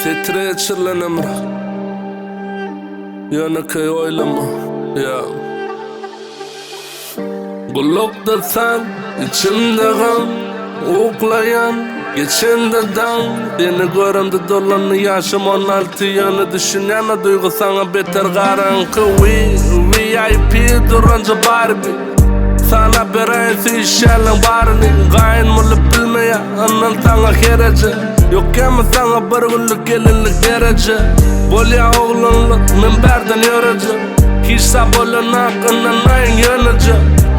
Setire geçirilen ömür. Ýönekeý oýlama, ýa. Gullukda san, içimde gam, Uklaýan, geçende daň. Seni göremde dolandy ýaşym 16 Ýöne düşünýän o duýgy saňa beter garaňky We, VIP duranja Barbie Sana beräýin söýüşýänleň baryny Gaýyn bolup bilmeýä, yndan saňa hereje Ýokýamy saňa bir günlük gelinlik dereje Bolýa oglanlyk, men bärden ýöreje Hiç zat bolanok, ynanaýyň ýöneje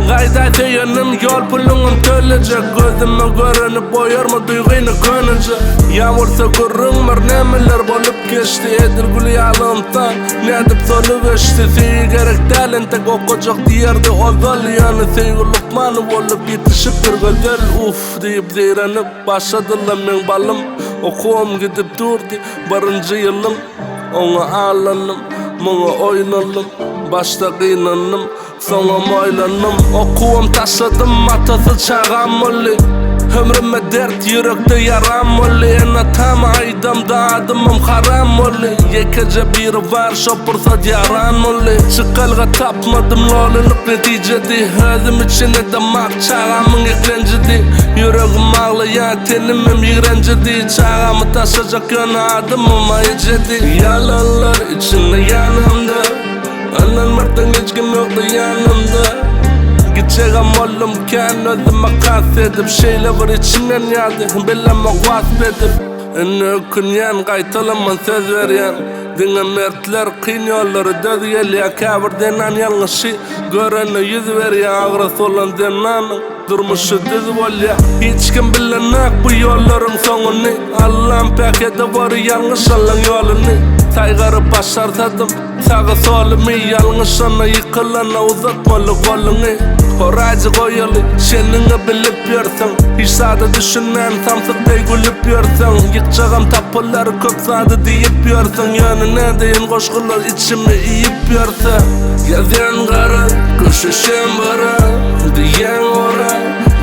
Gaýdaý söýenim, ýol puluňam tölejek Gözüme görünip oýarma duýgyny köneje Ýa bolsa gürrüň bir nämeler bolup geçdi Edil gül ýaly ynsan, nädip solup öçdi Söýgi gerek däl entek okajak diýerdi ozal Ýöne söýgi lukmany bolup ýetişipdir gözel Uff diýip zeýrenip başladylar meň balym Okuwam gidip durdy birinji ýylym Oňa allandym, muňa oýnaldym Başda gynandym, soňam oýlandym Okuwam taşladym, atasyz çagam boldy Ömrüme dert, ýürekde ýaram boldy Ene-atama aýdamda adymym haram boldy Ýekeje biri bar, şo pursat ýaran boldy Çykalga tapmadym, lolylyk netijedi Özüm üçin edemak, çagamyň eklenjidi Ýüregim aglaýar, tenimem ýigrenjidi Çagamy taşlajak ýöne adymym ejedi Ýalanlar içinde ýanamda Ynanmakdan hiç kim ýokdy ýanymda Gitjegem boldum kän özüme kast edip Şeýle bir içimden ýady bilemok wasp edip Indi ökünýän gaýtalaman söz berýän Diňe mertler kyn ýollary döz gelýär Käbir zenan ýalňyşy görende 100 berýär Agrasy bolan zenanyň durmuşy düz bolýar Hiç kim bilenok bu ýollaryň soňuny Allam päk edeweri ýalňyşanlaň ýoluny Saýgaryp başarsadym sagy solumy Ýalňyşanda ýykylanda uzatmaly goluňy Horaýjy goýaly şeniňi bilip ýörsüň Hiç zada düşünmän samsyk deý gülüp ýörsüň Ýykjagam tapylar köp zady diýip ýörsüň Ýöne nädeýin goşgular içimi iýip ýörse Ýazýan gara, köşeşen bara Diýýän ora,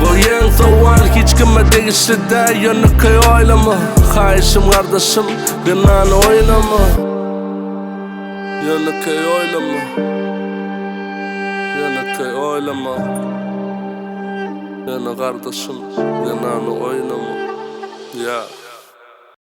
goýýan sowal Hiç kime degişli däl ýönekeý oýlama Haýyşym gardaşym, zenany oýnama Ýönekeý oýlama Ýönekeý oýlama Ýöne gardaşym, zenany oýnama Ýa.